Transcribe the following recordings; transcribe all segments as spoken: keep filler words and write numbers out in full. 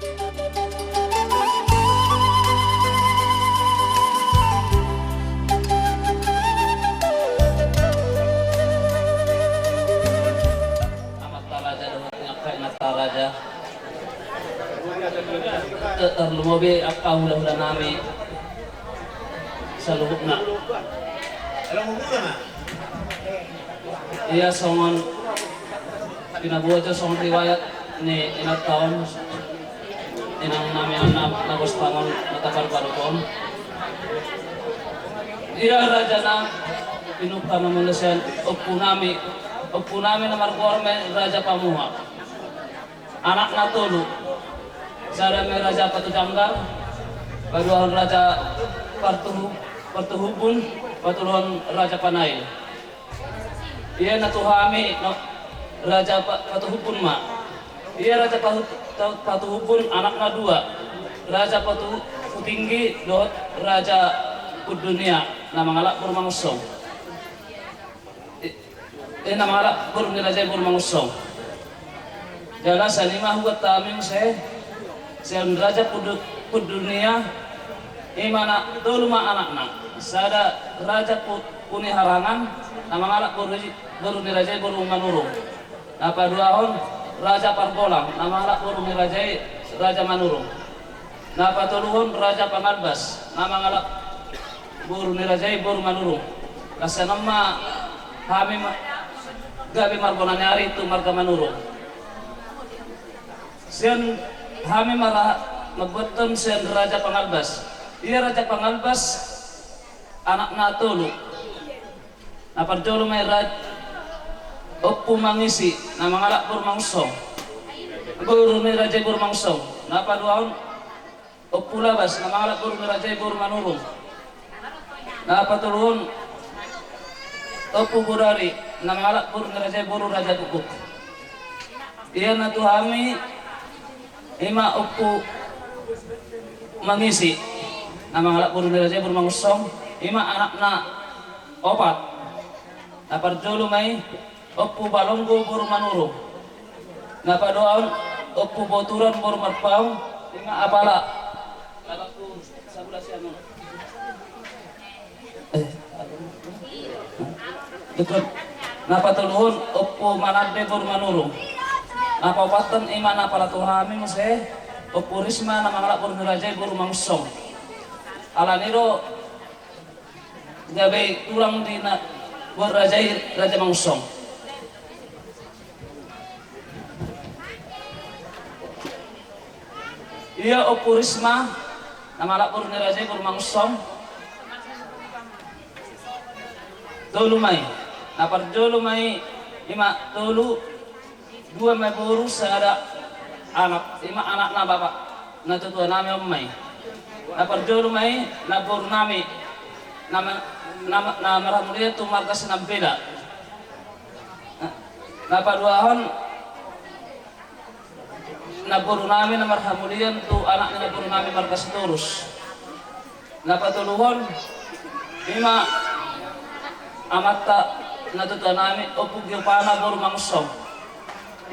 Amanta raja dohot angka inanta raja. Tarlumobi angka hulahula nami saluhutna. Ia songon pinaboa jo songon riwayat ni inanta on, inang nami on na, na gostang on, na taparbaruk on. Ia raja na pinungka mamolosian ompu nami, ompu nami na margoar ma i Raja Pamuha. Anakna tolu. Sada ma i Raja Patujanggar, paduahon Raja Partuhu-, Partuhubun, patoluhon Raja Panail. Ia na tu hami, no, Raja Pa-, Patuhubun ma. Ia Raja Pahu-, Tau-, Patuhubun anakna dua. Raja Patu-, Pahutinggi dohot Raja Pundunia, na mangalap boru Mangosong. I, i na mangalap boru ni raja i boru Mangosong. Jala sian i ma hubuat hami muse, sian Raja Pundu-, Pundunia, i ma na tolu ma anakna. Sada Raja Pu-, Puni Harangan, na mangalap boru i, boru ni raja i boru Manurung. Na paduahon Raja Pargolang, na mangalap boru ni raja i Raja Manurung. Na patoluhon Raja Pangalbas, na mangalap boru ni raja i boru Manurung. Laos sian on ma hami ma-, gabe marbona ni ari tu marga Manurung. Sian hami ma ra-, mambuathon sian Raja Pangalbas. Ia Raja Pangalbas anakna tolu. Na parjolo ma i Raj-, Ompu Mangisi, na mangalap boru Mangosong. Boru ni raja i boru Mangosong. Na paduahon Ompu Labas, na mangalap boru ni raja i boru Manurung. Na patoluhon Ompu Bodari, na mangalap boru ni raja i boru Raja Gukguk. Ia na tu hami, i ma Ompu Mangisi, na mangalap boru ni raja i boru Mangosong, i ma anakna opat. Na parjolo ma i Ompu Balonggo boru Manurung. Na paduahon Ompu Boturan boru Marpaung, i ma apala. Eh, betul. Na patoluhon Ompu Manande boru Manurung. Na paopathon i ma na pala tu hami muse, Ompu Risma na mangalap boru ni raja i boru Mangosong. Alani do gabe tulang di na boru raja i Raja Mangosong. Ia Ompu Risma, na mangalap boru ni raja i boru Mangosong. Tolu ma i. Na parjolo ma i, i ma tolu, dua ma i boru, sada anak, i ma anakna bapak. Na tutua nami on ma i. Na parjolo ma i, na boru nami. Na ma-, na ma-, na marhamulian tu marga Sinambela. Na paduahon, na boru nami na marhamulian tu anak ni na boru nami marga Sitorus. Na patoluhon, i ma amanta na tutua nami, Ompu Giopana boru Mangosong.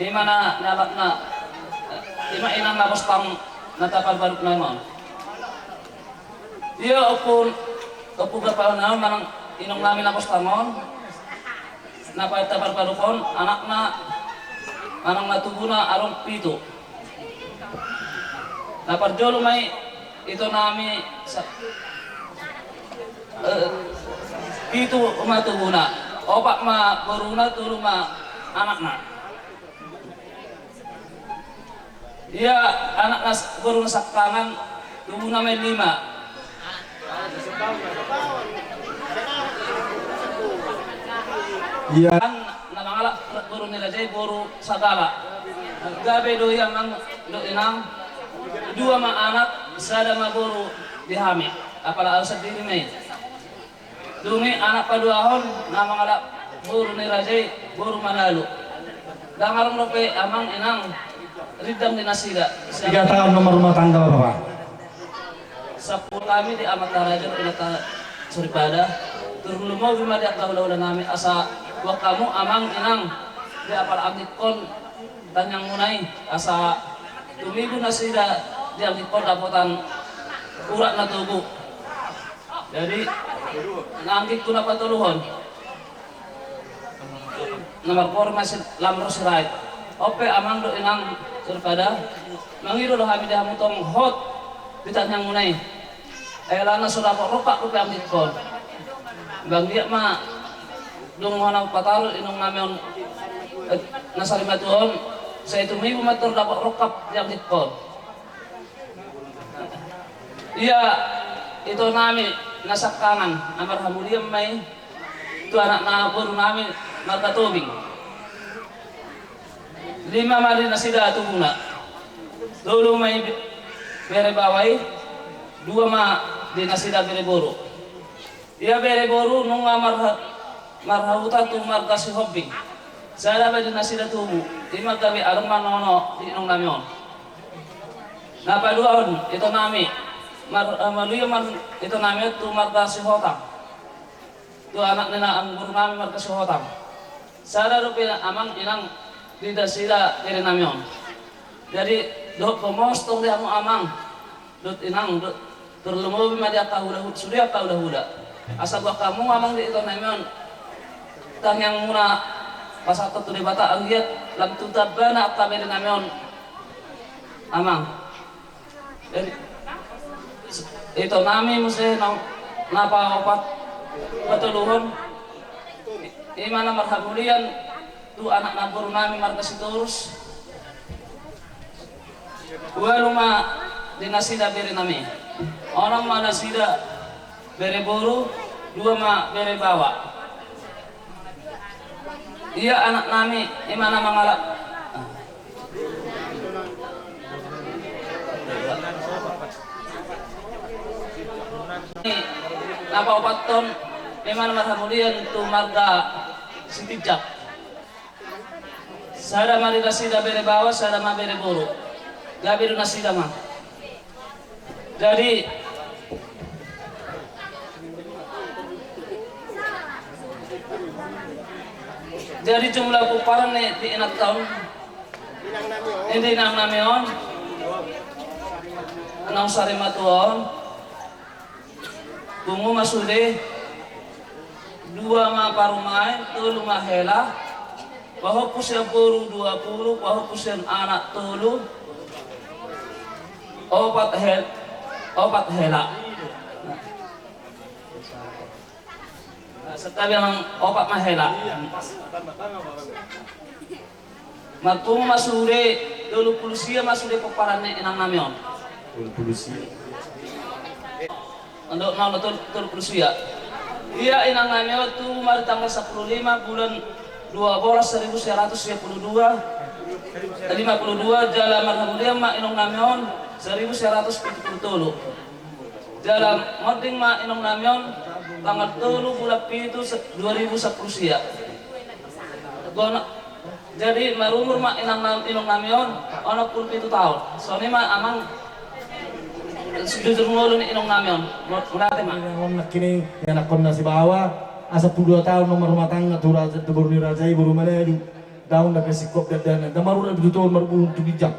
I ma na, na, na, i ma inang na bostang na taparbaruk nami on. Ia Ompu, Ompu Giopana on manang inong nami na bostang on. Na pa-, taparbaruk on, anakna manang na tubuna adong pitu. Na parjolo ma i ito nami sa-, eh, pitu ma tubuna, opat ma boruna, tolu ma anakna. Ia anakna s-, boruna sangkangan, tubuna ma i lima. Ia na mangalap boru ni raja i boru Sagala. Gabe do i amang dohot inang. Dua ma anak, sada ma boru di hami. Apala au sandiri ma i. Dung i anak paduahon na mangalap boru ni raja i boru Manalu. Ndang adong dope amang inang rindang di nasida. Tiga tahun nomor rumah tangga bapak. Sampulu hami di amanta raja dohot inanta soripada. Tarlumobi ma di angka hulahula nami asa buat hamu amang inang di apala anggikkon tangiangmuna i asa Tumibu nasida di anggingkon dapotan urat na togu. Jadi, anggingku na patoluhon, na marporma si Lamro Sirait. On pe amang dohot inang, daripada mangido do hami di hamu tong hot di tangiangmuna i. Ai alana so dapot rongkap dope anggingkon. Bang dia ma dung hona pataro inong nami on, eh, na sarimatua on, sai tumibu ma tor dapot rongkap di anggingkon. Ia ito nami na sangkangan, na marhamulian ma i tu anak na boru nami marga Tobing. Lima ma di nasida tubuna. Tolu ma i be-, bere baoa i, dua ma di nasida bere boru. Ia bere boru nunga marha-, marhahuta tu marga Sihombing. Sada ma di nasida tubu, i ma gabe adong ma nono di inong nami on. Na paduahon, ito nami, mar-, eh, maluia ma ito nami on tu marga Sihotang. Tu anak ni na anggur nami marga Sihotang. Sada dope amang inang di nasida bere nami on. Jadi, dohot gomos tong di hamu amang dohot inang, dohot tarlumobi ma di angka hula-hula, sude angka hula-hula. Asa buat hamu amang di ito nami on, tangiangmuna pasahathon tu Debata, anggiat lam tu tambana angka bere nami on amang. Jadi, ito nami muse na, na paopat, patoluhon, i ma na marhamulian tu anak na boru nami marga Sitorus. Ualu ma di nasida bere nami. Onom ma nasida bere boru, dua ma bere baoa. Ia anak nami, i ma na mangala-, na paopathon, i ma na marhamulian tu marga Sitinjak. Sada ma di nasida bere baoa, sada ma bere boru. Gabe do nasida ma. Jadi, jadi jumlah pomparan ni di inanta on, eh, di inang nami on, naung sarimatua on, pungu ma sude, dua ma parumaen, tolu ma hela, pahompu sian boru dua pulu, pahompu sian anak tolu, opat hel-, opat hela. Santabi amang, opat ma hela. Marpungu ma sude, tolu pulu sia ma sude pomparan ni inang nami on. Tolu pulu sia. Ando, na, na, tolu, tolu pulu sia. Ia inang nami on tubu ma di tanggal sampulu lima bulan dua bolas saribu sia ratus sia pulu dua, eh, lima pulu dua, jala marhamulian ma inong nami on saribu sia ratus pitu pulu tolu. Jala monding ma inong nami on tanggal tolu bulan pitu se-, dua ribu sampulu sia. Gona, jadi marumur ma inang nam-, inong nami on onom pulu pitu taon. Songon i ma amang, sujujur ngolu ni inong nami on. Mo-, mauliate ma. Inang on nangkining, ianakhonna si baoa, asa sampulu dua taon do marrumah tangga tu raja, tu boru ni raja i, boru Maladu. Daong dope singkop dandana, ndang marura pitu taon marumur tu ginjang.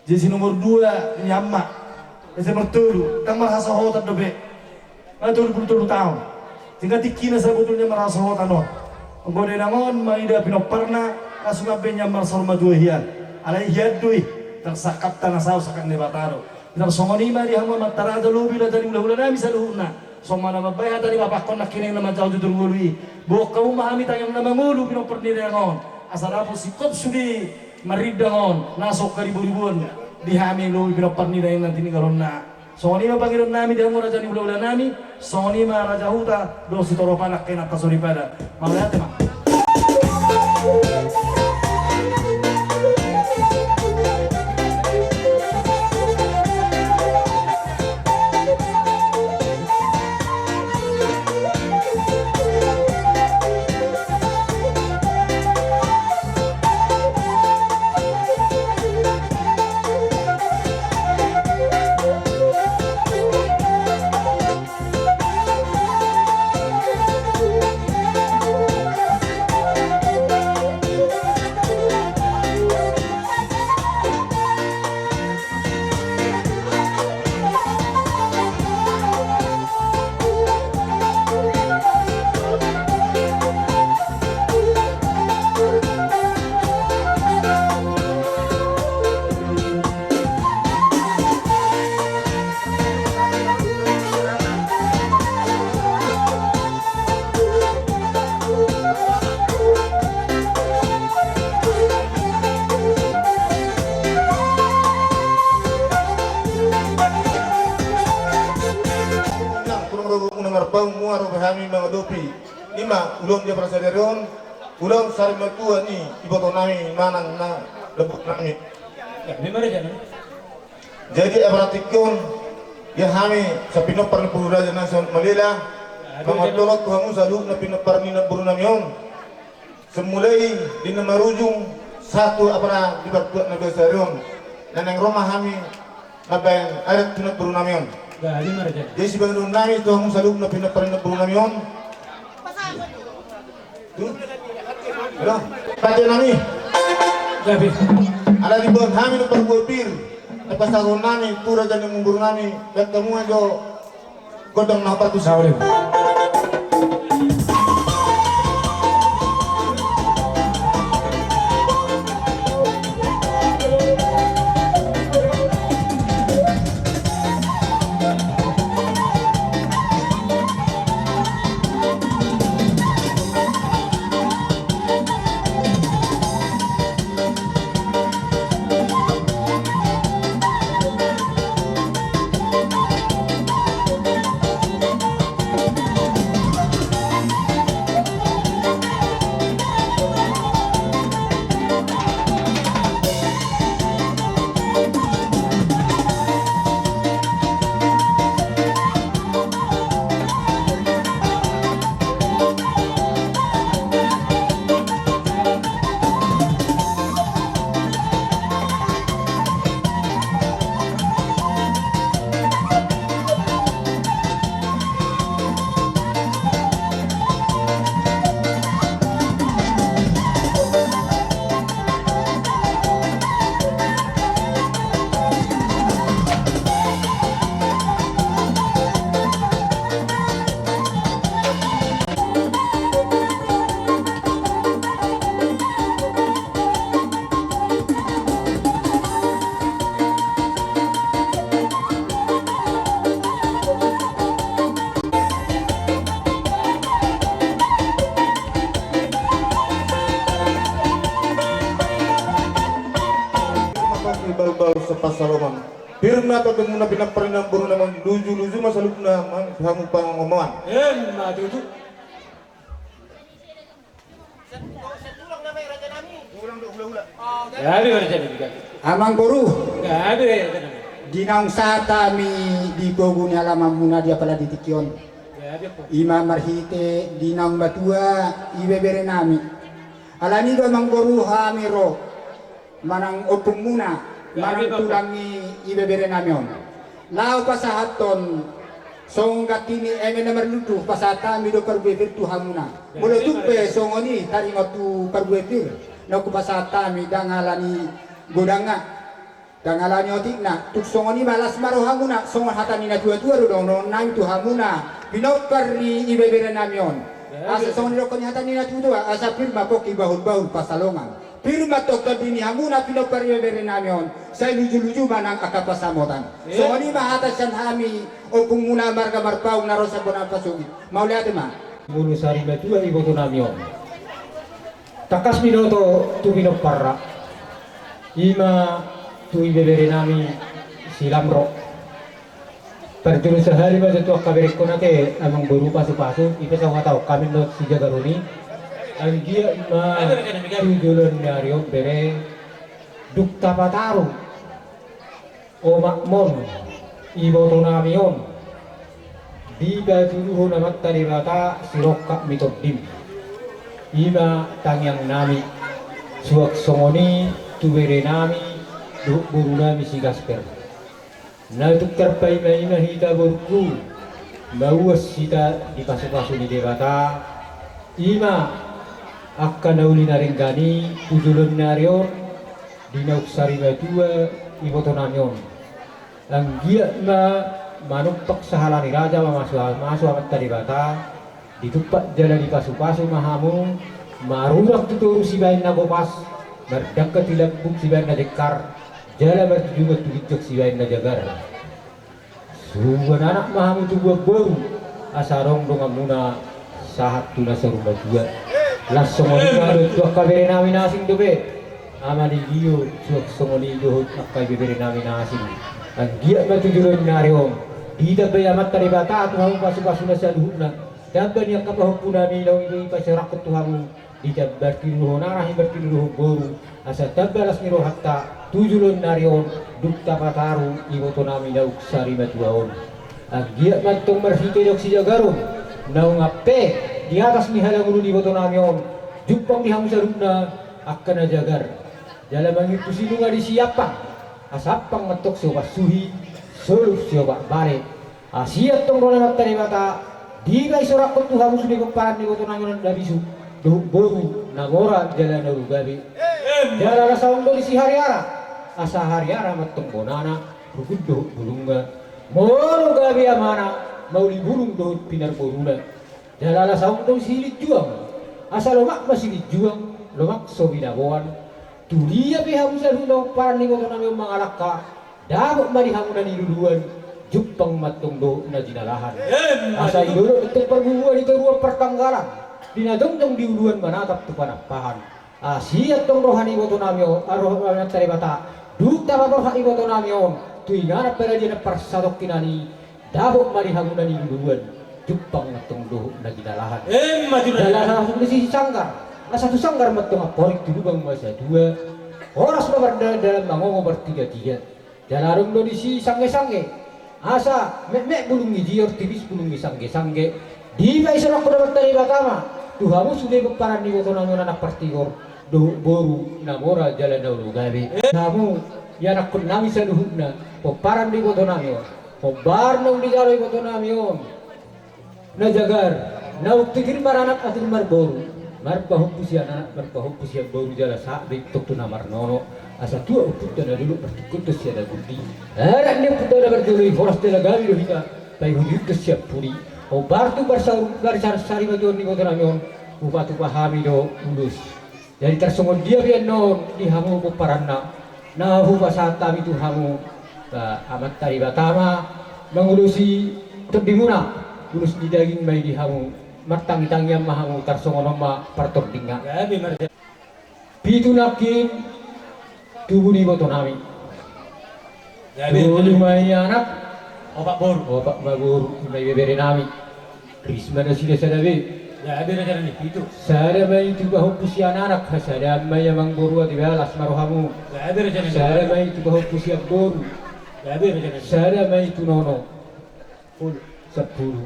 Jadi si nomor dua ni ama, jadi si nomor tolu, ndang marhasohotan dope. Nga tolu pulu tolu taon. Sehingga tingkina sabotulna marhasohotan on. Anggo dainang on, mangido pinomparna, langsung ampe nian marsaur matua hian. Alai hian do i, tarsangkapta na saur sangkap ni Debata do. Tarsongon i ma di hamu amanta raja, lobi raja ni hulahula nami saluhutna. Songon na mambahen hata ni bapakkon nangkining na manjalo jujur ngolu i. Boan hamu ma hami tangiang na mangolu pinompar ni dainang on. Asa dapot singkop sude marindang on, na so haribo-riboan di hami lobi pinompar ni dainang na tininggalhonna. Songon i ma pangidoan nami di hamu raja ni hulahula nami, songon i ma raja huta, dohot sitoropa nangkining na soripada. Mauliate ma. Paung muar be hami mangadopi ima ulaon di apara sadari on, ulaon sari matua ni iboto nami manang na lembut nami. Ya, memang raja nami. Jadi apara tingki on, ya hami sapinompar ni boru raja na son malela, mangadopi tu hamu saluhutna pinompar ni namboru nami on. Semulai di na marujung sahat tu apara di partuat na biasa on. Na naeng ro ma hami mambahen adat tu namboru nami on. Jadi sibahen nami tu hamu saluhutna pinompar ni namboru nami on. Tu. Halo. Pate nami. Alai diboan hami na parbue pir. Na pasahat nami tu raja ni namboru nami. Bahen hamu jo. Godang na patus. Balbal sepasalongan. Pir ma tondimuna pinompar ni namboru nami on, luju-luju ma saluhutna hamu pangomoan. Emma tutu. Gabe raja nami. Amangboru. Gabe raja nami. Di naung sahat hami di pogu ni alamanmuna di apala di tingki on. Gabe. Ima marhite di naung matua ibebere nami. Alani do amangboru hami ro. Manang ompungmuna, manang tulang ni ibebere nami on. Laho pasahathon songon ganti ni eme na marlundu, pasahat hami do parbue pir tu hamuna. Molo tung pe songon i taringot tu parbue pir na hupasahat hami, ndang alani godangna, ndang alani otikna, tung songon i ma las ma rohamuna, songon hata ni natua-tua do dohonon nami tu hamuna pinompar ni ibebere nami on. Asa songon i dohonon ni hata ni natua-tua, asa pir ma pongki bahul-bahul pansalongan. Pir ma tongtong di ni hamuna pinompar ibebere nami on, sai luju-luju ma nang angka pansamotan. Songon i ma hata sian hami ompungmuna marga Marpaung na ro sian bona pasogit. Mauliate ma. Molo sari matua iboto nami on, tangkas binoto tu pinomparna, ima tu ibebere nami si Lamro. Parjolo sahali ma jo tu angka berengkon ate, amangboru, pasu-pasu, i pe sahat hami do sijagar on i. Anggiat ma tu joloan ni ari on bere, dung tapataru omakmon iboto nami on, dipatuduhon Amanta Debata sirongkap ni tondim. Ima tangiang nami, suang songon i tu bere nami dohot boru nami si Gasper. Na tung tarpaima-ima hita borungku, mauas hita di pasu-pasu ni Debata, ima angka na uli na denggan i tu joloan ni ari on, di naung sari matua iboto nami on. Anggiat ma manumpak sahala ni raja mamasu-masu Amanta Debata, ditumpak jala dipasu-pasu ma hamu, marurang tu toru sibahen na gopas, mardangka tu lambung sibahen na jengkar, jala marjujungan tu ginjang sibahen na jagar. Suhuan anak ma hamu tubuan boru, asa adong donganmuna sahat tu na saur matua. Laos songon i ma dohot tu angka bere nami na asing dope. Ama Ligio, suang songon i dohot angka ibebere nami na asing. Anggiat ma tu joloan ni ari on, Ditambai Amanta Debata tu hamu pasupasuna saluhutna, tamba ni angka pahompunami naung dipasaorhon tu hamu, ditambai martinuluhon anak i martinuluhon boru, asa tamba las ni rohanta tu joloan ni ari on, dung tapataru ibotonami naung sari matua on. Anggiat ma antong marhite ni on sijagar on, naung ampe di atas ni halangulu ni ibotonami on, jumpang di hamu saluhutna angka na jagar. Jala mangihuthon tusi nunga disi ampang, asa ampang ma antong siopat suhi, solu siopat bale. Asi antong roha ni Amanta Debata, dipasaorhon tu hamu sude pomparan ni ibotonami on na bisuk dohot boru na mora jala na ulu gabe. Jala ala saong do disi hariara, asa hariara ma antong bonana, rukun dohot bulungna. Molo gabe amana, mauli bulung dohot pinarboruna. Jala ala saong do disi linjuang, asa lomak ma silinjuang, lomak so binaboan. Tudia pe hamu saluhutna pomparan ni ibotonami on mangalangka, dapot ma di hamu na niluluan, jumpang ma antong dohot na jinalahan. Asa i do dohot antong parbubuan di toruan partanggalan, di na jongjong di uluan manatap tu panampahan. Asi antong roha ni ibotonami on, ah, roha ni Amanta Debata, dung tapaborhat ibotonami on tu inganan paradianan parsatongkinan i, dapot ma di hamu na niluluan, jumpang ma antong dohot na jinalahan. Emma tutu. Jala ala saong do disi sanggar, asa tu sanggar ma antong amporik, tu lubang ma satua, horas ma mardalandalan, mangomo martigatiga. Jala adong do disi sanggesangge, asa metmet bulung ni jior, tipis bulung ni sanggesangge. Dipasaorhon Amanta Debata ma tu hamu sude pomparan ni ibotonami on anak partigor dohot boru na mora jala na ulu gabe. Hamu ianakkonnami saluhutna pomparan ni ibotonami on, hombar naung dijalo ibotonami on na jagar, naung titir maranak atir marboru, marpahompu sian anak marpahompu sian boru, jala sahat be antong tu na marnono. Asa tua ompunta na dolok, martingkot sian na gundi. Adat ni ompunta na parjolo i, horas jala gabe do hita paihutihut sian pudi. Hombar tu parsaur-, parsari-, sari matuaon ni ibotonami on, hupatupa hami do ulos. Jadi tarsongon dia pe annon di hamu pomparanna, na hupasahat hami tu hamu, eh, Amanta Debata ma mangulosi tondimuna, ulos ni daging ma i di hamu, martangitangian ma hamu, tarsongon on ma partordingna. Gabe marja- Pitu nangkin tubu ni ibotonami. Gabe. Tolu ma i anak. Opat boru. Opat ma boru, i ma ibeberenami. Ris ma nasida sada be. Gabe rajanami, pitu. Sada ma i tu pahompu sian anak, hasadaan ma i amangboru, ate ba las ma rohamu. Gabe rajanami. Sada ma i tu pahompu sian boru. Gabe rajanami. Sada ma i tu nono. Sampulu. Sampulu.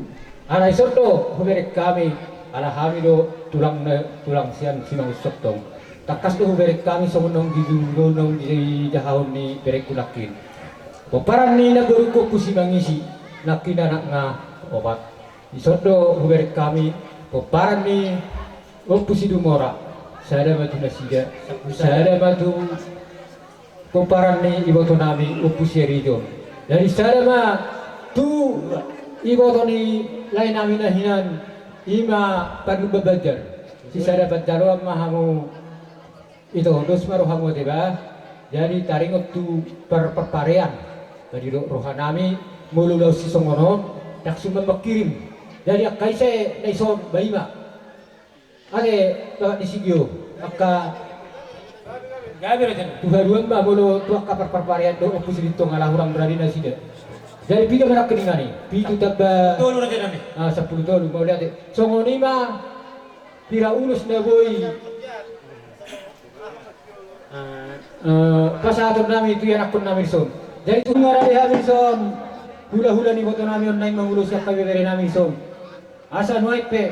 Ala dison do hubereng hami, ala hami do tulang na, tulang sian Simangunsong tong. Tangkas do hubereng hami songon naung dijujur, naung dijahahon ni berengku nangkin. Pomparan ni namborungku Ompu Simangisi, nangkin anakna opat. Dison do hubereng hami pomparan ni Ompu Sidumora, sada ma tu nasida, sada ma tu pomparan ni ibotonami Ompu Siariton. Jadi sada ma tu iboto ni laenami na hinan, i ma Pandumban Banjar. Sisada panjaloan ma hamu ito, dos ma rohamu ate ba. Jadi taringot tu par-, parparean. Jadi ro-, rohanami molo laos sisongon on, ndang suman mangkirim. Jadi angka ise na dison, ba i ma. Ate, Bapak di Sigio, angka tu haduan ma molo tu angka par-, parparean dohot Ompu Silintong, ala hurang rade nasida. Jadi piga ma nangkin i, pitu tamba tolu rajanami. Ah, sampulu tolu, mauliate. Songon i ma pira ulos na boi, eh, pasahatonnami tu ianakkonnami dison. Jadi tu nunga rade hami dison, hulahula ni ibotonami on naeng mangulosi angka ibeberenami dison. Asa nuaeng pe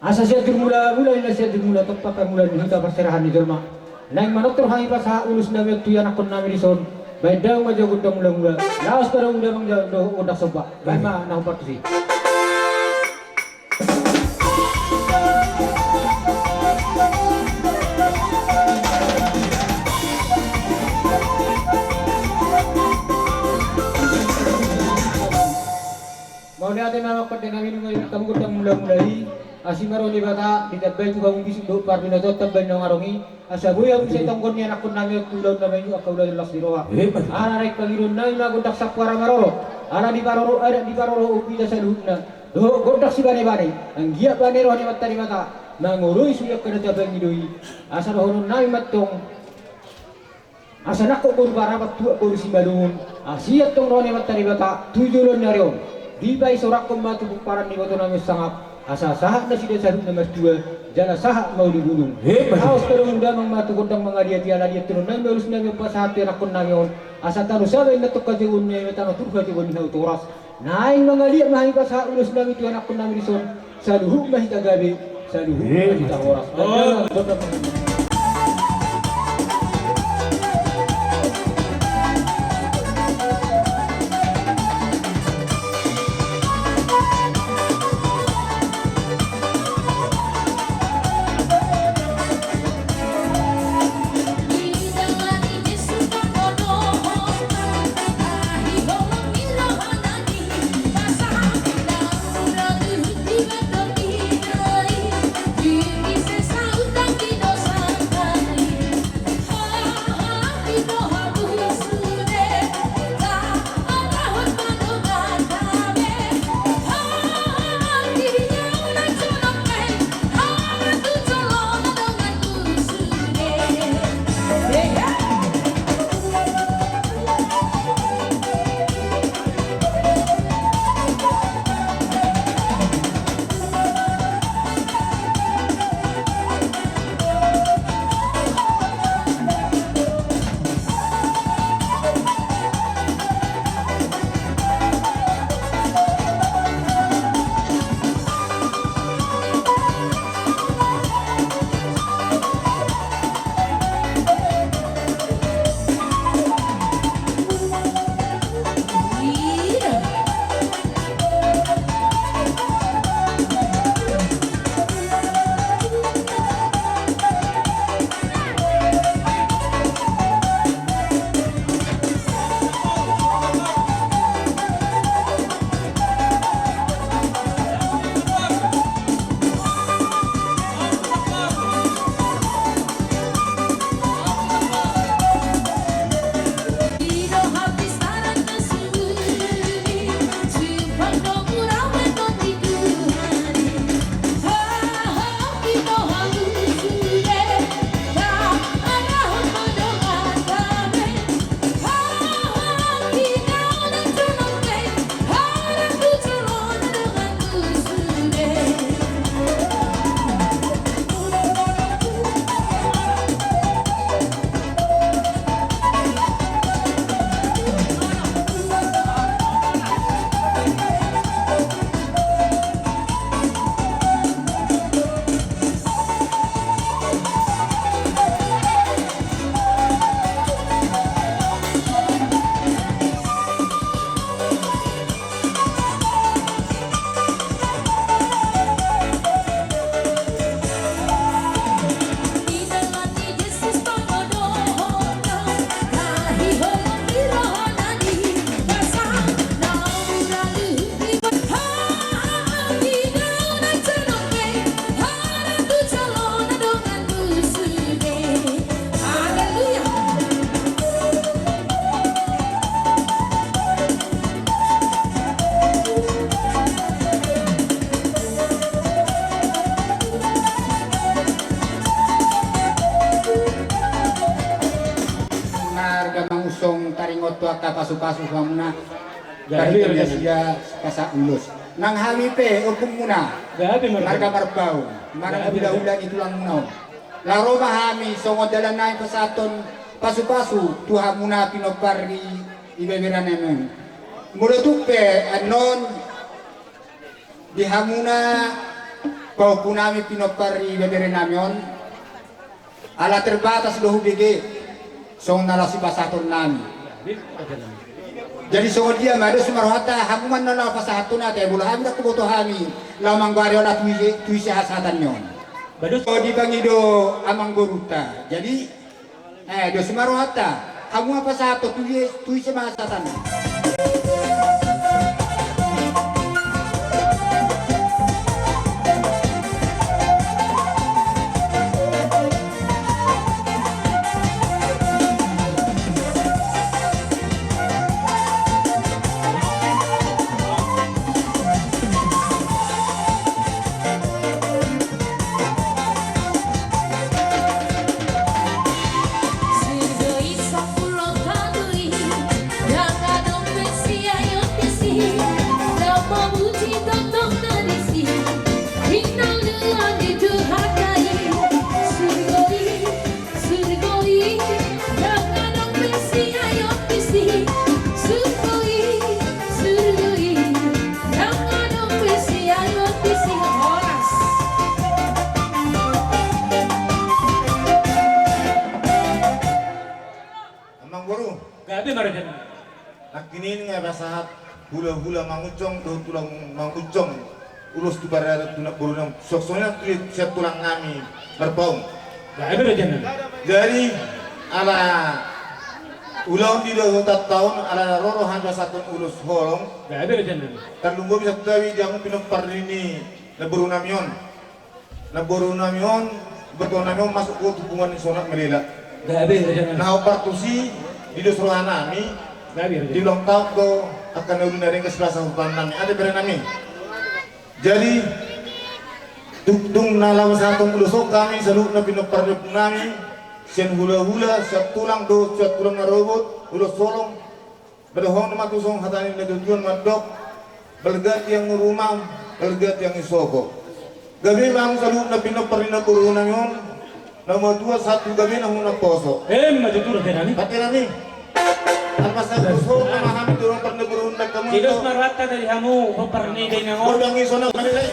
Asa Sianjur Mulamula, ninna Sianjur Mula, tompa parmulaan ni huta, parserahan ni jolma. Naeng manortor hami pasahat ulos nami on tu ianakkon nami dison. Baen daong ma jo gondang mulamula. Laos ma daong damang jo gondang somba. Baen ma na hombar tusi. Mauliate ma amang pande nami, nunga dibaen hamu gondang mulamula i. Asi ma roha ni Debata, ditambai tu hamu bisuk dohot parbinotoan, tambai naung adong i. Asa boi hamu sai tonggon ni ianakkon nami on tu ulaon na maingot, angka ulaon las ni roha. Ala naeng pangidoan nami ma gondang sampoara marorot. Ala diparorot adat, diparorot umpita saluhutna. Dohot gondang sibanebane. Anggiat bane roha ni Amanta Debata mangoloi sude angka na tapangido i. Asa dohonon nami ma antong. Asa nangkok boru Parapat, tuak boru Simalungun, asi antong roha ni Amanta Debata tu joloan ni ari on. Dipaisoranghon ma tu pomparan ni ibotonami on sangap, asa sahat nasida saluhutna martua, jala sahat ma ulibulung. Emma tutu. Laos pe domu damang ma tu gondang mangaliat, ala ni i antononnami ma ulos nami on pasahat tu anakkonnami on, asa tano saba inna antong hatigoonnami, tano toru hatigoon ni hau Toras. Naeng mangaliat ma hami pasahat ulos nami tu anakkonnami dison, saluhut ma hita gabe, saluhut ma hita horas. Emma tutu. Gondang, gondang. Marga mangusung taringot tu angka pasupasu hamuna. Gabe, gabe. Taringot sia pasahat ulos. Nang hami pe ompungmuna. Gabe, marga. Marga Marbaun. Gabe, gabe. Manang hulahula ni tulangmuna on. Laho ro ma hami songon dalan nami pasahathon pasupasu tu hamuna pinompar ni ibeberenami on. Molo tung pe annon di hamuna pahompu nami pinompar ni ibeberenami on, ala terbatas do hubege songon na laho sipasahatonnami. Jadi songon dia ma, dos ma rohanta, hamu ma annon laho pasahathon, ate, molo hami ndang huboto hami laho manggoari on tu ise, tu ise hasahatanna on. Bados. O, dipangido amangborunta. Jadi, eh, dos ma rohanta, hamu ma pasahathon tu ise, tu ise ma hasahatanna. Gabe ma rajanami. Nangkining nga pasahat hula-hula manguncong dohot tulang manguncong ulos tu paradaton tu namborunami, songon i nang tu sian tulang nami Marpaung. Gabe rajanami. Jadi ala ulaon di dohot taon ala na ro do hami pasahathon ulos holong. Gabe rajanami. Tarlumobi santabi di hamu pinompar ni namborunami on. Namborunami on, bertuanami on masuk tu hubungan ni Sonak Malela. Gabe rajanami. Na hombar tusi di dos rohanami. Gabe rajanami. Di ulang taon do angka na uli na denggan sebelah sahutanami. Ate berenami. Jadi tung, tung na laho pasahathon ulos on hami saluhutna pinompar ni namborunami, sian hula-hula, sian tulang dohot sian tulang na robot, ulos holong. Padaohon ma tuson hata ni natuatua mandok, balga tiang ni ruma, balga tiang ni sopo. Gabe ma hamu saluhutna pinompar ni namborunami on, na matua sahat tu gabe na umposo. Emma tutu rajanami. Pate nami. Almas na tuson nama hami tu pinompar ni namborunami. Tidos ma rohanta dari hamu pinompar ni dainang on. Godang i Sonak Malela i.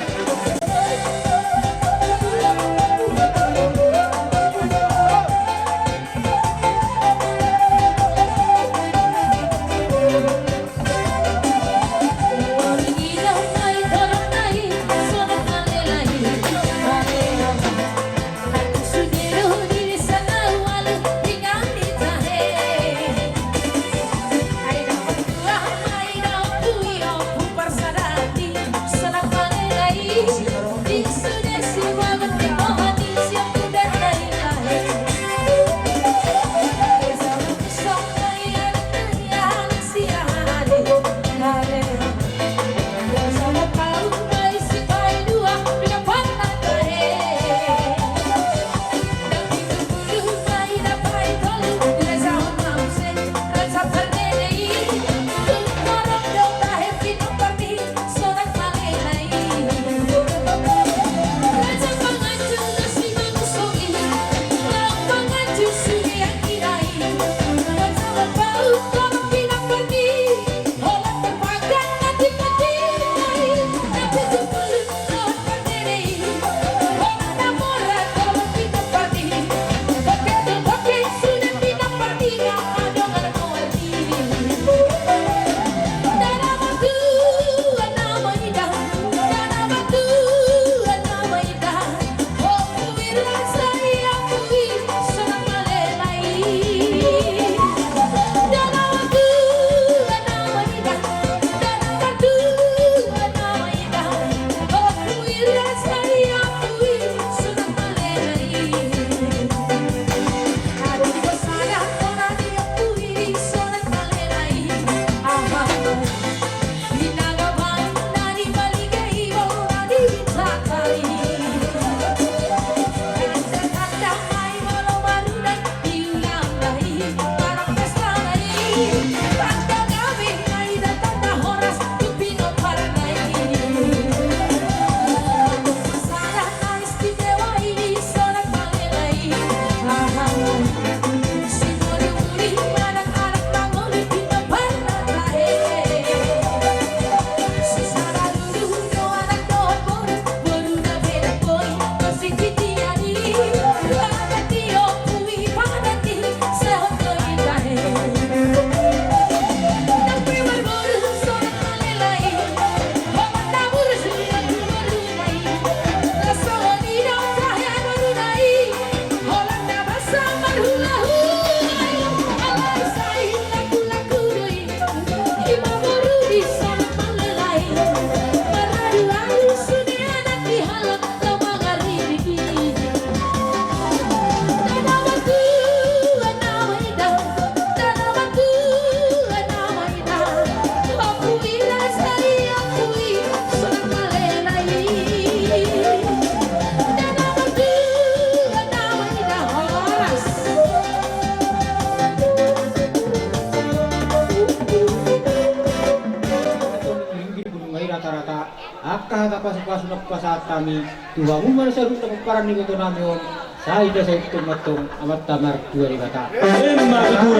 Angka hata pasupasu na hupasahat hami tu hamu ma na saluhutna pomparan ni ibotonami on, sai tasaut ma antong Amanta Martua Debata. Emma tutu.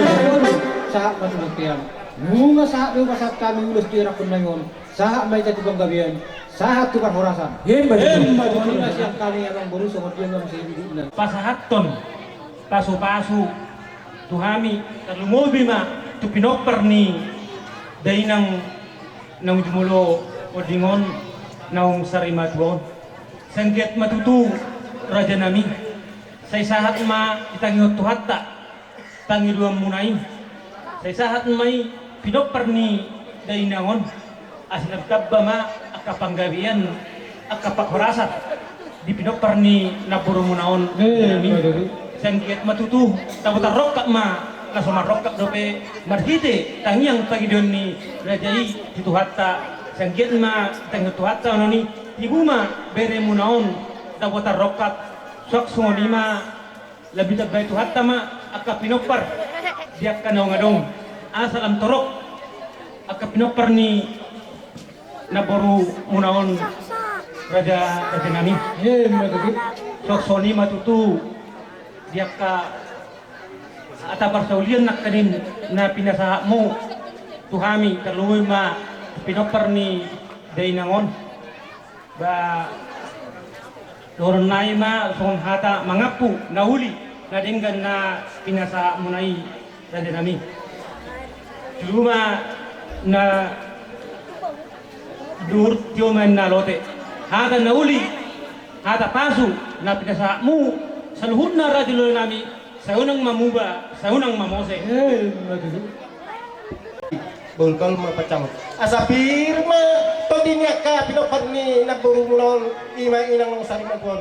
Sahat ma tu bontean. Nunga sahat do hupasahat hami ulos tu ianakhonnami on, sahat ma hita tu panggabean, sahat tu parhorasan. Emma tutu. Emma tutu. Songon i ma sian hami amangboru, songon dia ma muse dudukna. Pasahathon pasupasu tu hami, tarlumobi ma Tu pinompar ni dainang naung jumolo onding on, naung sarimatua on. Sai anggiat ma tutu, rajanami, sai sahat ma ditangihon Tuhanta pangidoanmuna i. Sai sahat ma i pinompar ni dainang on. Asa lam tamba ma angka panggabean, angka panghorasan di pinompar ni namborumuna on. Sai anggiat ma tutu, tabo tarrongkap ma, na so marrongkap dope marhite tangiang pangidoan ni raja i tu Tuhanta. Sai anggiat ma ditangihon Tuhanta onon i, tibu ma beremuna on, tabo tarrongkap. Suang songon i ma, lam ditambai Tuhanta ma angka pinompar di angka naung adong, asa lam torop angka pinompar ni namborumuna on, raja, rajanami. Suang songon i ma tutu di angka hata parsaulian nangkaning na pinasahatmu tu hami, tarlumobi ma pinompar ni dainang on. Ba, dohonon nami ma songon hata mangampu na uli na denggan na pinasahatmuna i, rajanami. Jumolo ma na duhur, tio ma na lote. Hata na uli, hata pasu na pinasahatmu, saluhutna raja ni ulaonnami, sai unang ma muba, sai unang ma mose. Bahulhon ma pancamu. Asa pir ma tondi ni angka pinompar ni namborumuna on, i ma inang naung sarimatua on.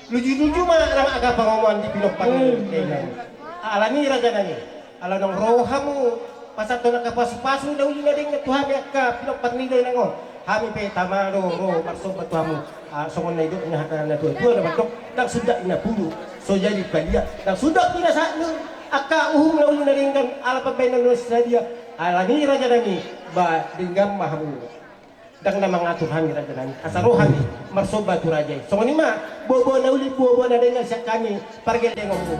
Luju-luju ma nang angka pangomoan di pinompar ni dainang on. Alani, rajanami, ala naung ro hamu pasahathon angka pasu-pasu na uli na denggan tu hami angka pinompar ni dainang on, hami pe tama do ro marsomba tu hamu. Ah, songon na nidok ni hata ni natua-tua na mandok, ndang sundat ni napudu so jadi palia, ndang sundat pinasahat ni angka uhum na uli na denggan, ala pambahenan na sadia. Alani, rajanami, ba denggan ma hamu. Ndang na mangatur hami, rajanami, asa ro hami marsomba tu raja i. Songon i ma, boa-boa na uli, boa-boa na denggan sian hami pargellengonmu.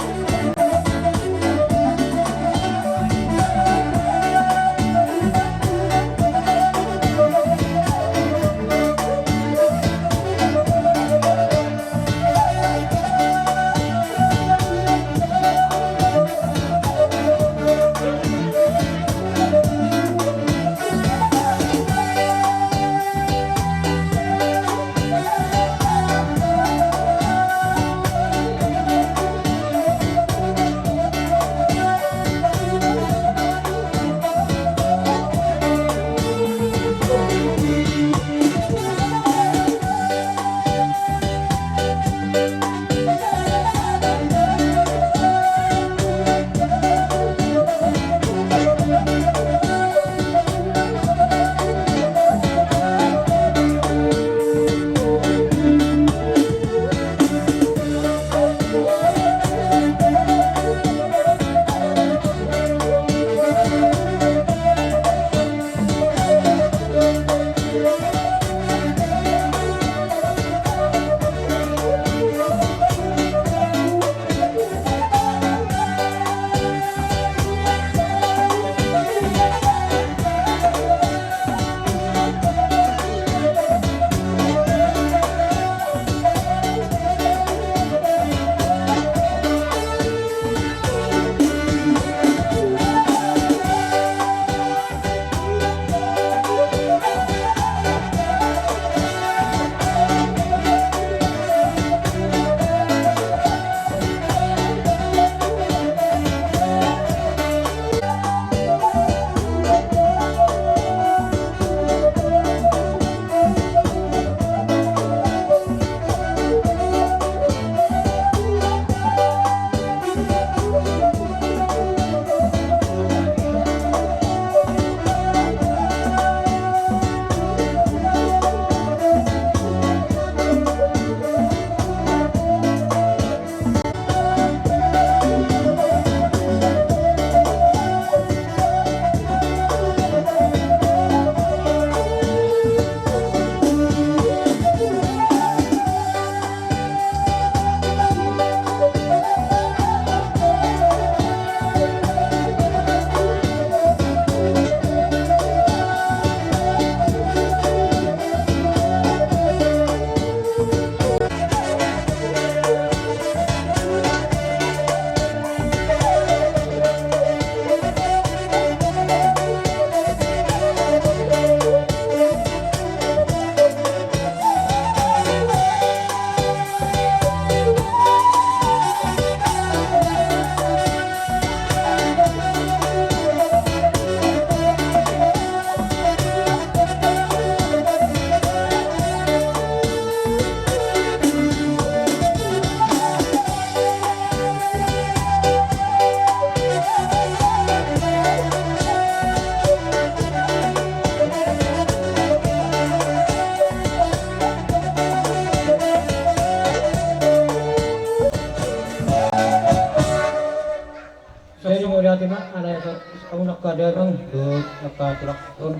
Angka damang dohot angka tulang on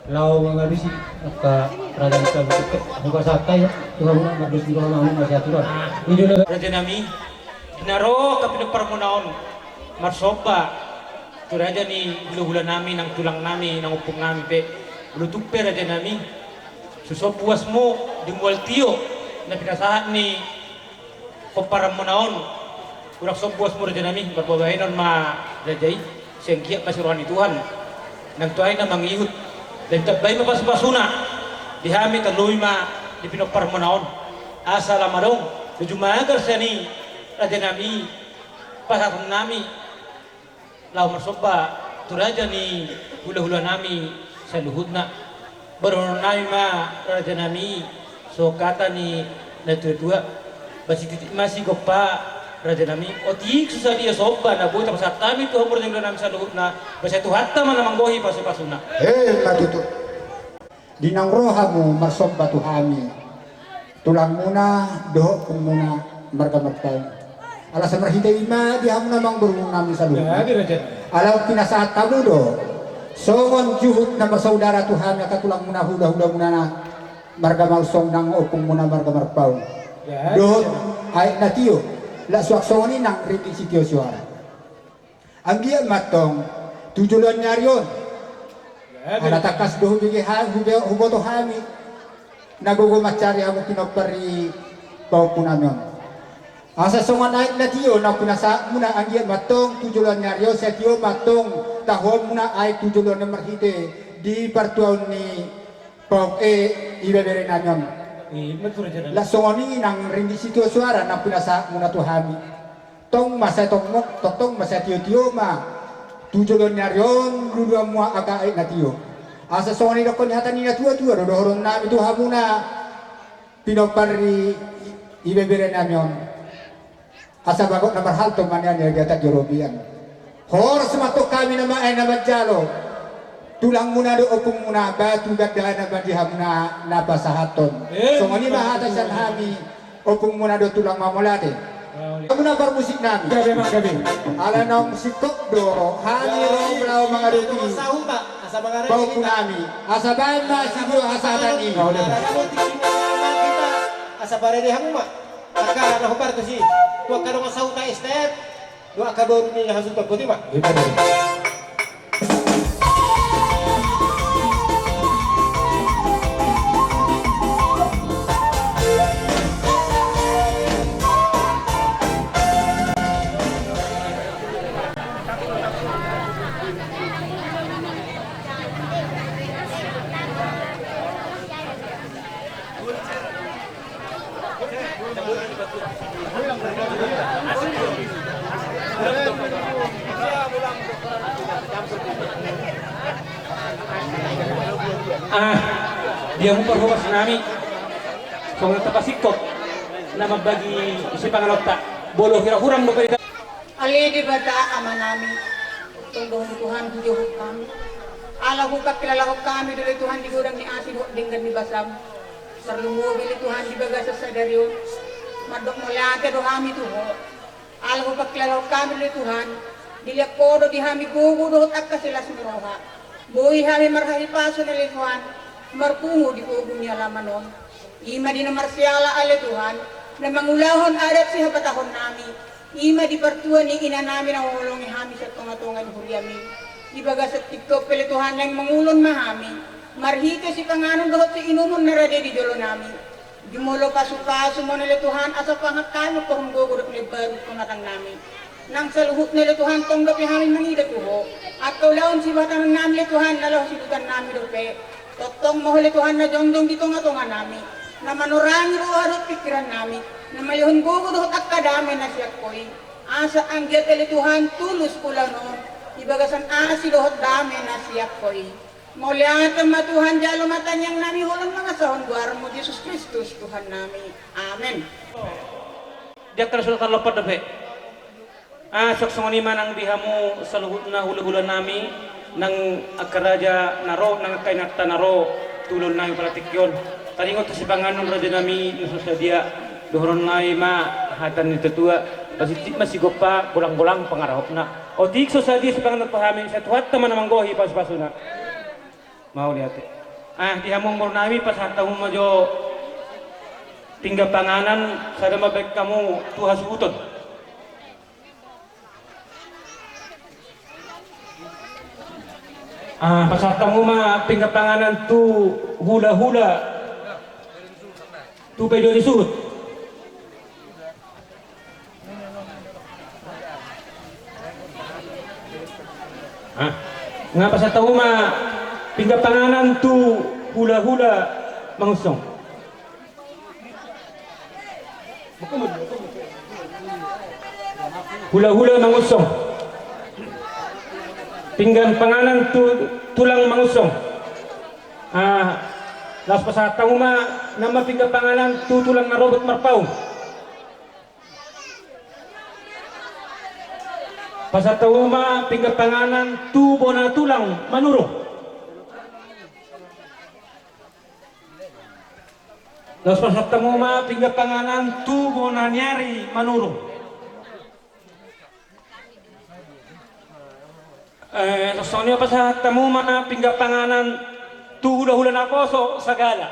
laho mangalusi angka raja ni saluhutna. Angka sahat hami tu hamuna, mardos di roha ma hamu masiaturan. I do na. Raja nami, di na ro angka pinomparmuna on, marsomba tu raja ni hulahula nami, nang tulang nami, nang ompung nami pe. Molo tung pe raja nami, so sombu asmu di mual tio na pinasahat ni pomparanmuna on. Hurang sombu asmu raja nami, marbabaenon ma raja i, sai anggiat ma siroha ni Tuhan nang tu ahu na mangihut. Laho ditambai ma pasupasuna di hami, tarlobi ma di pinomparmuna on, asa lam adong na jumagarsih ni raja nami pasahaton nami laho marsomba tu raja ni hulahula nami saluhutna. Borhat nami ma raja nami, so hata ni natuatua: Ba sititi ma sigompa raja nami, otik so sadia somba na boi tapasahat hami tu hamu raja ni hulahula nami saluhutna, ba sai Tuhanta ma na manggohi pasupasuna. Emma tutu. Di naung ro hamu marsomba tu hami, tulangmuna dohot ompungmuna marga Marpaung. Ala sai marhite i ma di hamu na amangboru nami saluhutna. Jadi raja. Ala pinasahat hamu do songon juhut na marsaudara tu hami angka tulangmuna, hulahulamuna na marga Malsong nang ompungmuna marga Marpaung. Jadi. Dohot aek na tio, laos suang songon i nang ringgit sitio suara. Anggiat ma antong tu joloan ni ari on. Ala tangkas do hubege ha-, hube-, huboto hami na gogo mansari hamu pinompar ni pahompu nami on. Asa songon aek na tio na pinasahatmuna, anggiat ma antong tu joloan ni ari on sai tio ma antong tahuonmuna aek tu joloan ni ari on marhite di partuaon ni pahompu, eh, ibebere nami on. Laos songon i nang ringgit sitio suara na pinasahatmuna tu hami. Tong ma sai tong, tongtong ma sai tiotio ma tu joloan ni ari on luluan mua angka aek na tio. Asa songon i dohonon ni hata ni natuatua do dohonon nami tu hamuna pinompar ni ibebere nami on. Asa bagot na marhalto ma nian di hata ni robean. Horas ma antong hami na ma-, eh, na manjalo. Tulangmuna dohot ompungmuna, batu gandana ma di hamuna na pasahathon. Eh, songon i ma hata sian hami. Ompungmuna dohot tulang, mauliate. Mauliate. Hamuna parmusik nami. Gabe ma gabe. Ala naung singkop do hami ro laho mangadopi pahompu nami. Asa baen ma sitio hasahatan i. Mauliate. Asa parade hamu ma. Angka na hombar tusi. Tu angka dongan sahuta S T F. Dua angka boru ni na hasuhuton, boti ma. Ah, di hamu parhohas nami, songon na tapasingkop na mambagi sipanganonta, molo hira hurang dope. Ale Debata Ama nami, tonggo ni Tuhan, hujohot hami. Ala hupangkilalahon hami do ale Tuhan di godang ni asi dohot denggan ni basam. Tarlumobi ale Tuhan di bagasan sadari on, mandok mauliate do hami tu Ho. Ala hupangkilalahon hami do ale Tuhan, dilehon Ho do di hami gogo dohot angka silas ni roha. Boi hami marhahipason ale Tuhan, marpungu di pogu ni alaman on. I ma di na marsiala ale Tuhan, na mangulahon adat sihabatahon nami. I ma di partua ni ina nami na mangolongi hami sian tongatonga ni huriami. Di bagasan tingki on pe ale Tuhan, naeng mangulon ma hami marhite sipanganon dohot siinumon na rade di jolo nami. Jumolo pasupasu ma on ale Tuhan, asa pahangan hami pahohom gogo dohot na imbaru tu tongatonga nami. Nang saluhutna ale Tuhan, tong dope hami mangida tu Ho. Angka ulaon sibahenonnami ale Tuhan, na laho siluhutan nami dope. Tongtong ma Ho ale Tuhan na jongjong di tongatonga nami, na manorangi roha dohot pingkiran nami, na malehon gogo dohot angka dame na sian Ho i. Asa anggiat ale Tuhan tulus ulaon on di bagasan asi dohot dame na sian Ho i. Mauliate ma Tuhan, jalo ma tangiang nami holan mangasahon goarmu Jesus Kristus Tuhan nami. Amen. Di angka na so tarlompan dope. Ah, suang songon i ma nang di hamu saluhutna hulahula nami, nang angka raja na ro, nang angka inanta na ro tu ulaon nami pala tingki on. Taringot tu sipanganon raja nami na so sadia, dohonon nami ma hata ni natuatua: Ba sititi ma sigompa, golanggolang pangarahutna. Otik so sadia sipanganon tu hami, sai Tuhanta ma na manggohi pasupasuna. Mauliate. Ah, di hamu amang boru nami, pasahat hamu ma jo pinggan panganan, sada ma baen hamu tu hasuhuton. Ah, pasahat hamu ma pinggan panganan tu hulahula, tu paidoan ni suhut. Ah, nga pasahat hamu ma pinggan panganan tu hulahula Mangunsong. Hulahula Mangunsong. Pinggan panganan tu tulang Mangunsong. Ah, laos pasahat hamu ma nama pinggan panganan tu tulang na robot Marpaung. Pasahat hamu ma pinggan panganan tu bona tulang Manurung. Laos pasahat hamu ma pinggan panganan tu bona ni ari Manurung. Eh, songon i ma pasahat hamu ma pinggan panganan tu hulahula naposo sagala.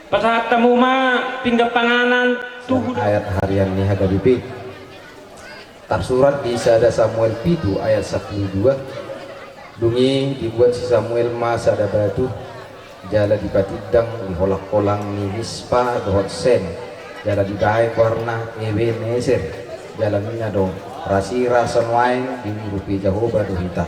Pasahat hamu ma pinggan panganan tu hula. Ayat harian ni H K B P tarsurat di sada Samuel pitu ayat sampulu dua. Dung i dibuat si Samuel ma sada batu, jala dipatindang di holangholang ni Mispa dohot Sen, jala dibahen goarna Ebeneser, jala ninna do: Rasirasa nuaeng diurupi Jahowa do hita.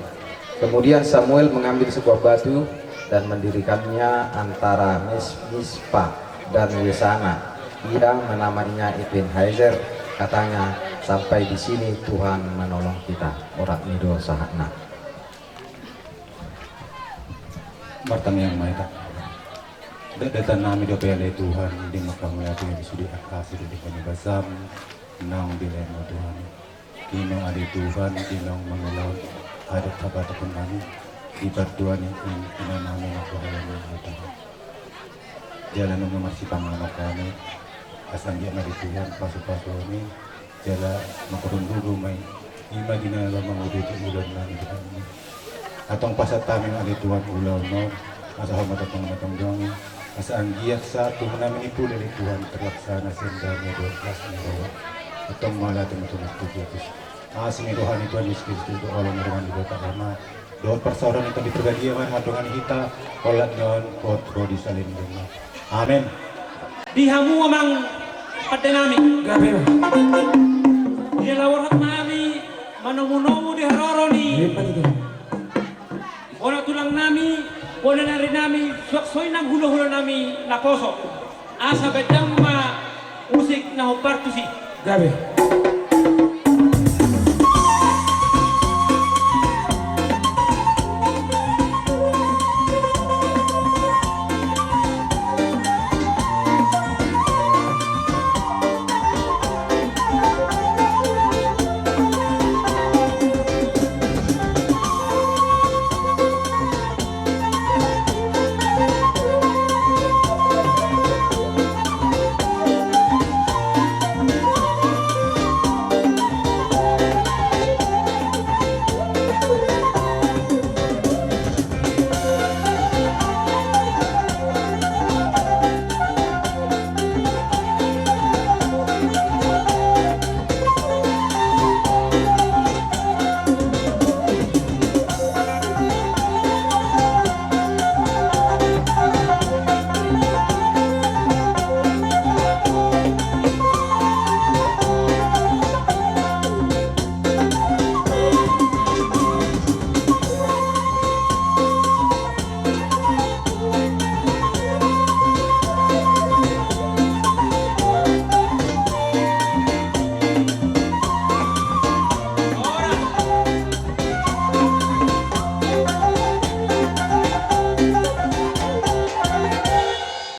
Kemudian Samuel mengambil sebuah batu dan mendirikannya antara Mis-, Mispa dan Yesana. Ia menamainya Ebeneser, katanya, "Sampai di sini Tuhan menolong kita." Orat ni do sahatna. Martangiang ma hita. Datdatan nami dope ale Tuhan, di manghaholongi hami sude angka asi di lingkungan ni basam, naung dilehon Tuhan. Di naung ale Tuhan, di naung mangulahon adat habatahon nami, di partua ni in-, ina nami na bahagia nami ale Tuhan. Jala nunga marsipanganon hami, asa anggiat ma ale Tuhan, pasupasu hami, jala mangkorhon gogo ma i, i ma di na laho manguduti ulaon nami di hami. Antong pasahat hami ma ale Tuhan ulaon on, asa Ho ma tongtong na tongtong i, asa anggiat sahat tu nami ni pudi ale Tuhan, terlaksana sian dame dohot las ni roha. Antong mauliate ma tu Tuhan Jesus. Asi ni roha ni Tuhan Jesus Kristus, dohot holong ni roha ni Debata Ama, dohot parsaoran ni Tondi Parbadia ma na mandongani hita, holan on dohot ro di salelenglelengna. Amen. Di hamu amang pande nami. Gabe. Di laho roha nami manomunomu di haroro ni bona tulang nami, bona ni ari nami, suang songon i nang hulahula nami naposo. Asa baen hamu ma musik na hombar tusi. Gabe.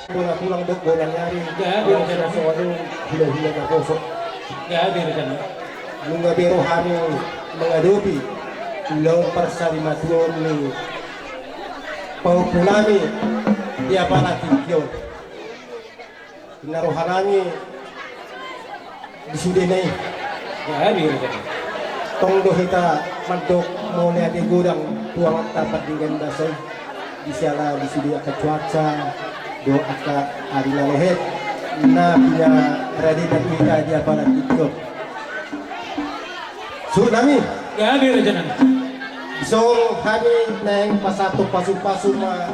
Bona tulang dohot bona ni ari. Gabe, gabe. Songon i hulahula naposo. Gabe, gabe. Nunga be rohami mangadopi ulaon parsarimatuaon ni Pahompu nami di apala tingki on. Inna roha nami di sude na i. Gabe, gabe. Tong do hita mandok mauliate godang tu Amanta Pardenggan Basa i, di siala di sude angka cuaca dohot angka ari na lehet na pinaradetan hita di apala tingki on. Suhut nami. Gabe, raja nami. Dison hami naeng pasahat pasu-pasu ma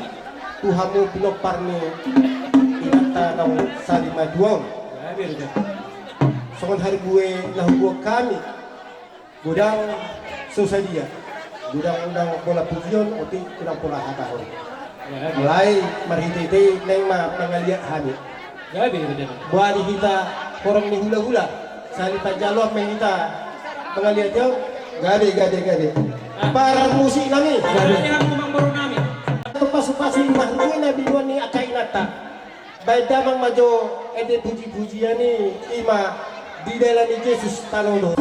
tu hamu pinompar ni inanta naung sarimatua on. Gabe, raja nami. Songon harbue na huboan hami, godang so sadia, godang unang pola pujion, otik unang pola hatahon. Gabe. Alai marhite-hite i naeng ma mangaliat hami. Gabe, gabe. Boha di hita horong ni hula-hula, sahali panjaloan ma hita pangaliateon. Gabe, gabe, gabe. Ah. Parmusik nami. Gabe. Gabe, amang boru nami. Pasu-pasu i ma harbue na binoan ni angka inanta. Baen damang ma jo ende puji-pujian i, i ma Di Dalan ni Jesus tano dohot.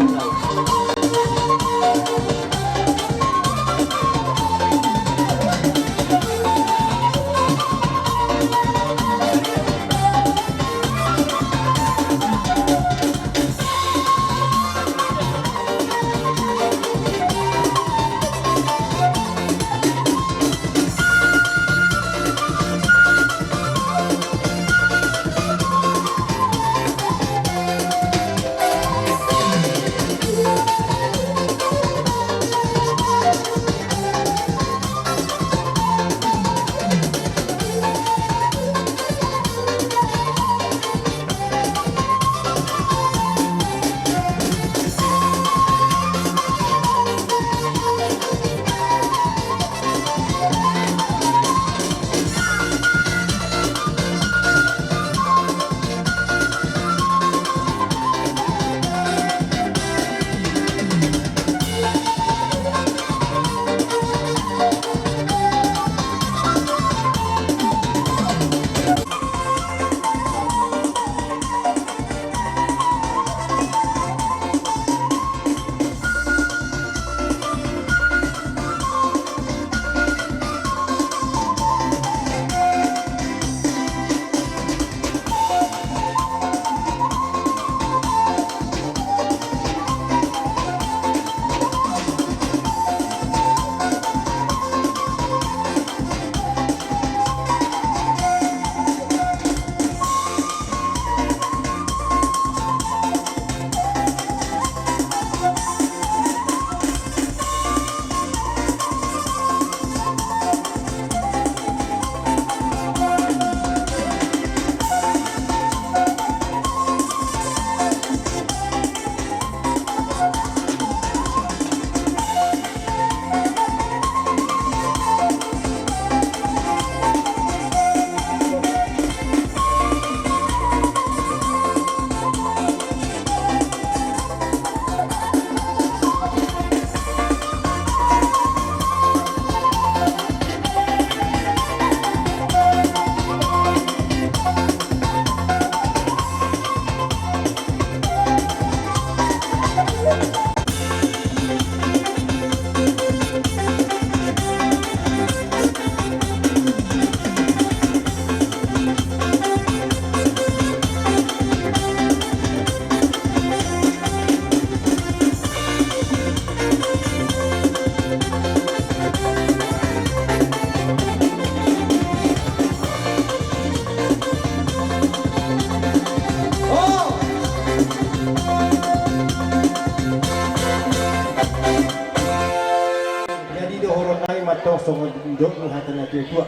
Jadi dohonon nami ma tong songon didok ni hata na tua-tua.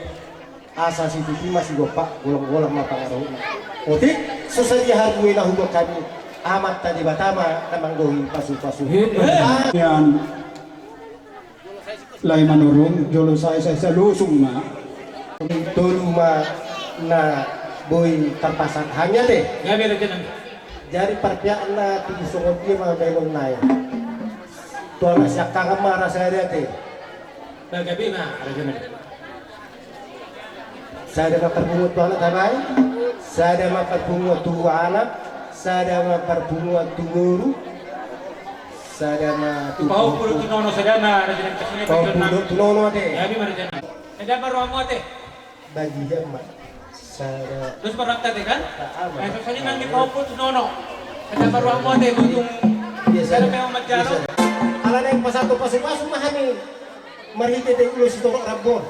Asa situtu ma sigompa, golang-golang ma pangarahutna. Otik, so sadia harbue na huboan hami, Amanta Debata ma na manggohi pasu-pasu. Nian. Lae Manurung, jolo sae, sae, sae, losung ma. Tolu ma na boi tarpasahat hami ate. Gabe, raja nami. Jadi parpeakna tutu songon dia ma baenon nai. Tu anak siangkangan ma rasa ari ate. Ba gabe ma, raja nami. Sada ma parpunguan tu anak, tabai. Sada ma parpunguan tu anak. Sada ma parpunguan tu boru. Sada ma tu pahompu dohot tu nono, sada ma, raja nami. Pahompu dohot tu nono ate. Gabe ma, raja nami. Eda baru amu ate. Bagian ma. Sara. Terus baru ate kan? Aman. Eh, sosoni nang di pauput nono. Eda baru amu ate butung. Biasa. Eda memang manjalo. Biasa. Ala naeng pasahat pasupasu ma hami. Marhite ulos sitorop rambu on.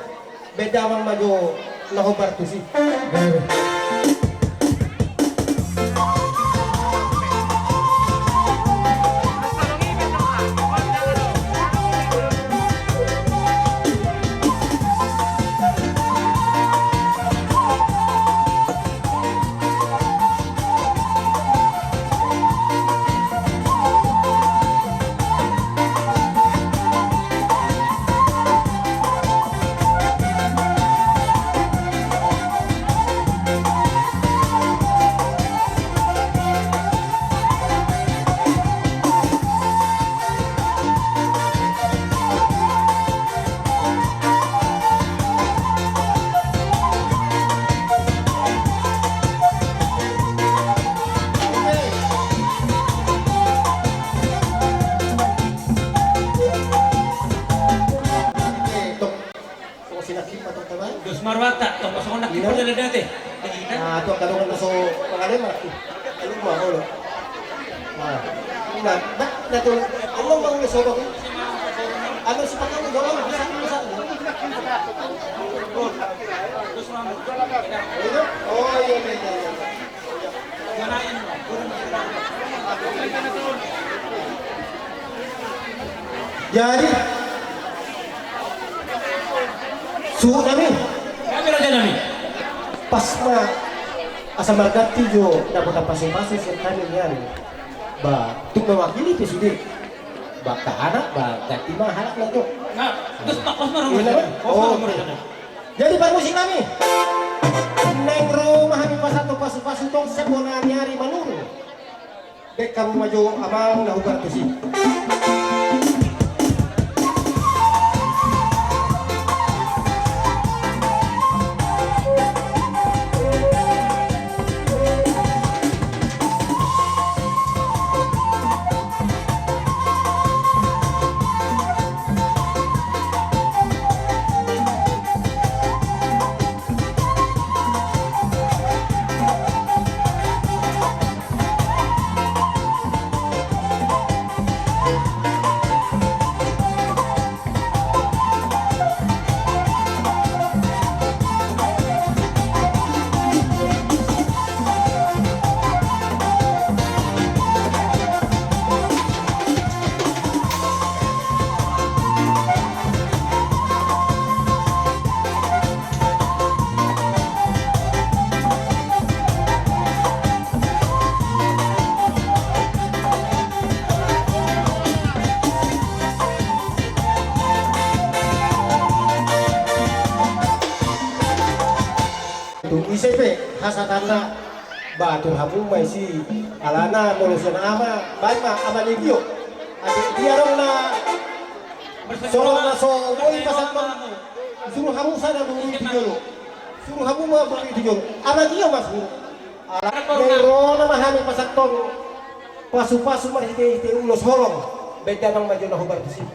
Baen damang ma jo na hombar tusi. Dos marwata, tong kosong na kipol lele date. Ah, tu angka dongan na so pangalema. Alu ma olo. Nah, nah, nah, tu. Alo ma olo sobat. Alo si pangamu doang bisa bisa. Oh iya iya iya. Jadi suhut nami. Nami raja nami. Pas ma asa marganti jo dapotan pasupasu sian hami nian. Ba tuk mewakili pe sude. Ba tahanak ba ganti ma halak na jo. Nah, terus pas ma rumah. Jadi parmusik nami. Naeng ro ma hami pasahat pasupasu tong sian bona ni ari Manurung. Baen hamu ma jo amang na hombar tusi. Tung ise pe hasatanna batur hamu ma isi alana molo sian ama baen ma ama ni Tio. Ate dia dong na songon na so boi pasahat ma suru hamu sada buru itu jolo. Suru hamu ma buru itu jolo. Ama Tio ma suru. Ala ni ro nama hami pasahat tong pasupasu marhite-hite ulos holong. Baen damang ma jo na hombar tusi.